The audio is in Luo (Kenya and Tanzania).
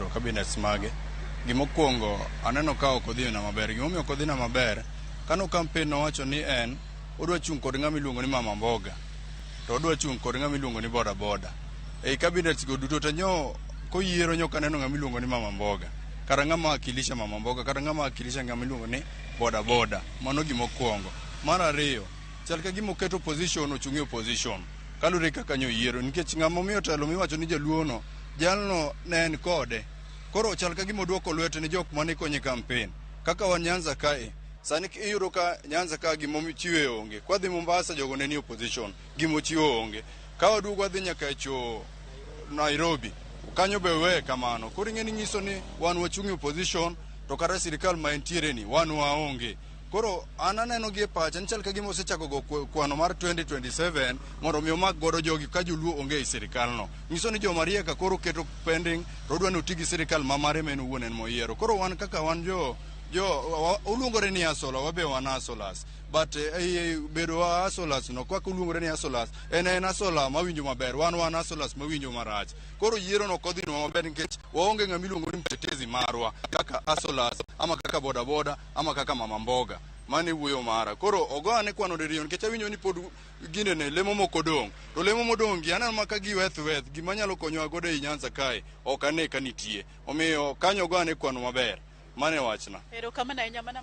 yiero cabinets mage, gimokwongo aneno ka ok odhina maber. Gimomiyo ok odhina maber, kano campaign nowacho ni en odwa chung' kod ng'ama iluongo ni mama mboga, to odwa chung' kod ng'ama iluongo ni boda boda. Ei cabinets go duto te nyo koyiero nyo kaneno ng'ama iluongo ni mama mboga, kata ng'ama wakilisha mama mboga, kata ng'ama wakilisha ng'ama iluongo ni boda boda. Mano gimokwongo. Mar ariyo, chal ka gima oketo opposition ochung' e opposition kaluwore kaka nyo yiero nikech ng'ama omiyo telo miwacho ni jaluo no jalno ne en kode koro chal ka gima oduoko lwete ne jok mane konye campaign kaka wan Nyanza kae sani iyudo ka Nyanza ka gimochiwe onge kwadhi Mombasa jogo ne ni opposition gimochiwo onge ka waduogo wadhi nyaka e cho Nairobi kanyo be weye kamano koro ing'e ni nyiso ni wan wachung' e opposition to kata sirikal ma entiere ni wan waonge koro an aneno gi e pacha ni chal ka gima osechako go kwano mar 2027 mondo mi omak godo jogi ka joluo onge ei sirikal no nyiso ni joma riek koro keto pending to odwa ni oti gi sirikal ma mare ma en owuon en moyiero koro wan kaka wan jo oluongore ni hustler wabe wan hustlers but ei bedo wa hustlers no kaka oluongore ni hustlers en hustler mawinjo maber wan hustlers mawinjo marach koro yiero no ok odhinwa maber nikech waonge ng'ama iluongo ni mtetezi marwa kaka hustlers ama kaka bodaboda ama kaka mama mboga mano e wuoyo mara koro ogo ane kwano diriyo nikech awinjo ni pod ginene lemo moko odong' to lemo modong' gi aneno ma ka giweth weth gima nyalo konyowa godo ei Nyanza kae ok ane ka nitie omiyo kanyo ogo ane kwano maber mano e wachna Erokamano ahinya mana.